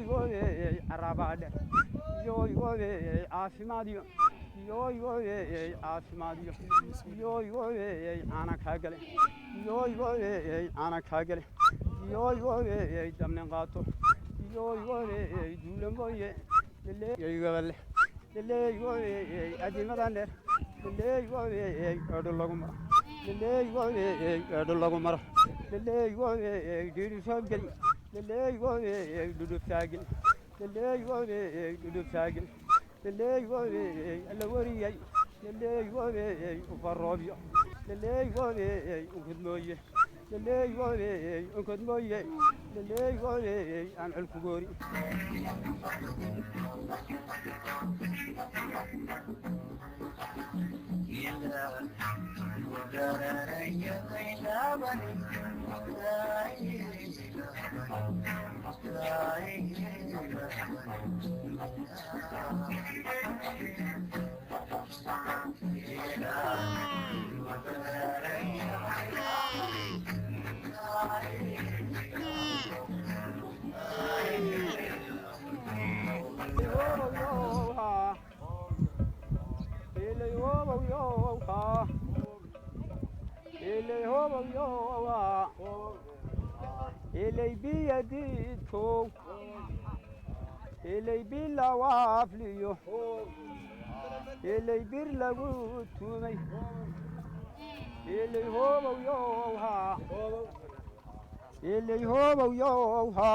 Yooy carabaadhe, yooy caafimaadyo, yooy caafimaadyo, yooy caana kaa gale, yooy caana kaa gale, yooy dabnin qaato, yooy duulamooye leleeygabale, leleey adimadan dheer, leleey eedho lagu maro, leleey eedho lagu maro, leleey dhiidhi soobgeli, leleey dhudhubtaagel, leleey dhudhubtaagel, leleey alla wariyay, leleey ufaroobyo, leleey unkudmooye, leleey unkudmooye, leleey aan culkugoori. Ilay biyadiidkow, ilay bilawaafliyo, ilay bir lagu tumay, ilay hobow yowha, ilay hobow yowha.